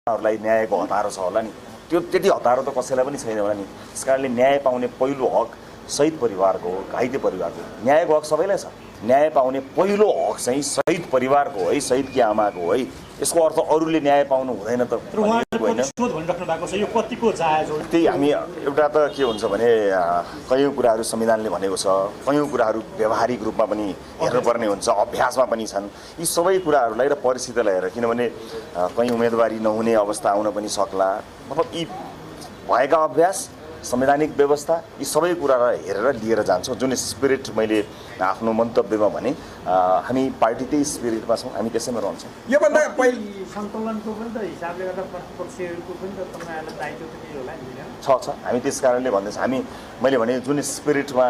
लाई न्यायको हतारो छ होला नि, त्यो त्यति हतारो त कसैलाई पनि छैन होला नि। त्यसकारणले न्याय पाउने पहिलो हक शहीद परिवारको हो, घाइते परिवारको। न्यायको हक सबैलाई छ, न्याय पाउने पहिलो हक चाहिँ शहीद परिवारको है, शहीदकी आमाको है। यसको अर्थ अरूले न्याय पाउनु हुँदैन त होइन। त्यही हामी एउटा त के हुन्छ भने कयौँ कुराहरू संविधानले भनेको छ, कयौँ कुराहरू व्यावहारिक रूपमा पनि हेर्नुपर्ने हुन्छ, अभ्यासमा पनि छन्। यी सबै कुराहरूलाई र परिस्थितिलाई हेरेर, किनभने कहीँ उम्मेदवारी नहुने अवस्था आउन पनि सक्ला, मतलब यी भएका अभ्यास संवैधानिक व्यवस्था यी सबै कुरालाई हेरेर लिएर जान्छौँ। जुन स्पिरिट मैले आफ्नो मन्तव्यमा भने, हामी पार्टी त्यही स्पिरिटमा छौँ, हामी त्यसैमा रहन्छौँ। योभन्दा पहिले सन्तुलनको पनि त हिसाबले गर्दा प्रतिपक्षहरूको पनि त तपाईँहरूलाई दायित्व त केही होला नि छ हामी त्यस कारणले भन्दैछ। मैले भने जुन स्पिरिटमा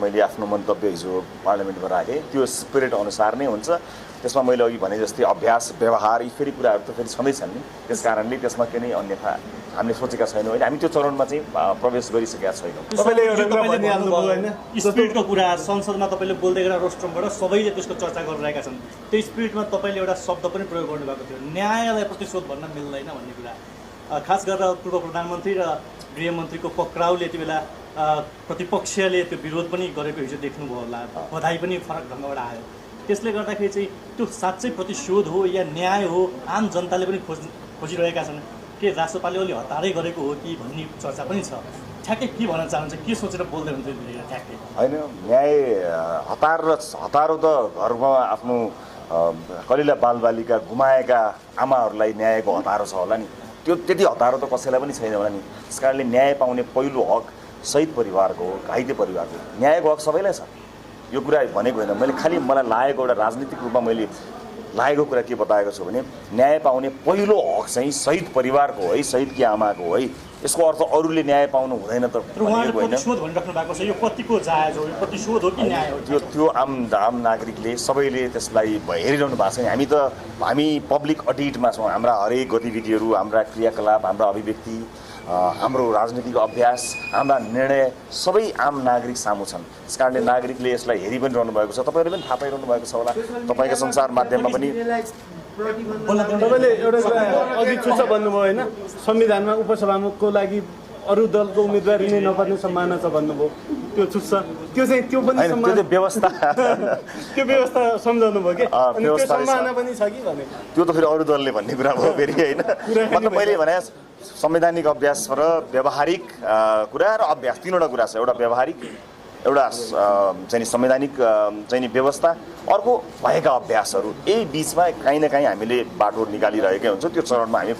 मैले आफ्नो मन्तव्य हिजो पार्लियामेन्टमा राखेँ त्यो स्पिरिट अनुसार नै हुन्छ। त्यसमा मैले अघि भने जस्तै अभ्यास व्यवहार यी फेरि कुराहरू त फेरि छँदैछन् नि। त्यस कारणले त्यसमा के नै अन्यथा हामीले सोचेका छैनौँ होइन, हामी त्यो चरणमा चाहिँ प्रवेश गरिसकेका छैनौँ। स्पिरिटको कुरा संसदमा तपाईँले बोल्दै गरेर रोस्ट्रमबाट सबैले त्यसको चर्चा गरिरहेका छन्। त्यो स्पिरिटमा तपाईँले एउटा शब्द पनि प्रयोग गर्नुभएको थियो, न्यायलाई प्रतिशोध भन्न मिल्दैन भन्ने कुरा। खास गरेर पूर्व प्रधानमन्त्री र गृहमन्त्रीको पक्राउले यति बेला प्रतिपक्षले त्यो विरोध पनि गरेको हिजो देख्नुभयो होला, बधाई पनि फरक ढङ्गबाट आयो। त्यसले गर्दाखेरि चाहिँ त्यो साँच्चै प्रतिशोध हो या न्याय हो, आम जनताले पनि खोजिरहेका छन्। के राष्ट्रपालले अलि हतारै गरेको हो कि भन्ने चर्चा पनि छ। ठ्याक्कै के भन्न चाहन्छ, के सोचेर बोल्दै हुन्छ ठ्याक्कै? होइन, न्याय हतारो त घरमा आफ्नो कलिला बालबालिका गुमाएका आमाहरूलाई न्यायको हतारो छ होला नि, त्यो त्यति हतारो त कसैलाई पनि छैन होला नि। त्यस कारणले न्याय पाउने पहिलो हक शहीद परिवारको हो, घाइते परिवारको। न्यायको हक सबैलाई छ, यो कुरा भनेको होइन। मैले खालि मलाई लागेको एउटा राजनीतिक रूपमा मैले लागेको कुरा के बताएको छु भने, न्याय पाउने पहिलो हक चाहिँ शहीद परिवारको है, शहीदकी आमाको है। यसको अर्थ अरूले न्याय पाउनु हुँदैन त भनेको होइन। प्रतिशोध भनिराख्नु भएको छ, यो कतिको जायज हो, यो प्रतिशोध हो कि न्याय हो? त्यो आम नागरिकले सबैले त्यसलाई हेरिरहनु भएको छ। हामी पब्लिक अडिटमा छौँ। हाम्रा हरेक गतिविधिहरू, हाम्रा क्रियाकलाप, हाम्रा अभिव्यक्ति, हाम्रो राजनीतिक अभ्यास, हाम्रा निर्णय सबै आम नागरिक सामु छन्। त्यस कारणले नागरिकले यसलाई हेरि पनि रहनु भएको छ। तपाईँहरूले पनि थाहा पाइरहनु भएको छ होला, तपाईँको सञ्चार माध्यममा पनि। तपाईँले एउटा कुरा अघि छुच्च भन्नुभयो होइन, संविधानमा उपसभामुखको लागि अरू दलको उम्मेदवारी नै नपर्ने सम्भावना छ भन्नुभयो। त्यो छुच्च त्यो चाहिँ त्यो पनि व्यवस्था त्यो व्यवस्था सम्झाउनु भयो कि, अनि त्यो सम्भावना पनि छ कि भने त्यो त फेरि अरू दलले भन्ने कुरा भयो फेरि होइन। मतलब मैले भने संवैधानिक अभ्यास र व्यावहारिक कुरा र अभ्यास तीनवटा कुरा छ। एउटा व्यावहारिक, एउटा चाहिँ संवैधानिक चाहिँ व्यवस्था, अर्को भएका अभ्यासहरू। यही बिचमा काहीँ न काहीँ हामीले बाटो निकालिरहेकै हुन्छौँ। त्यो चरणमा हामी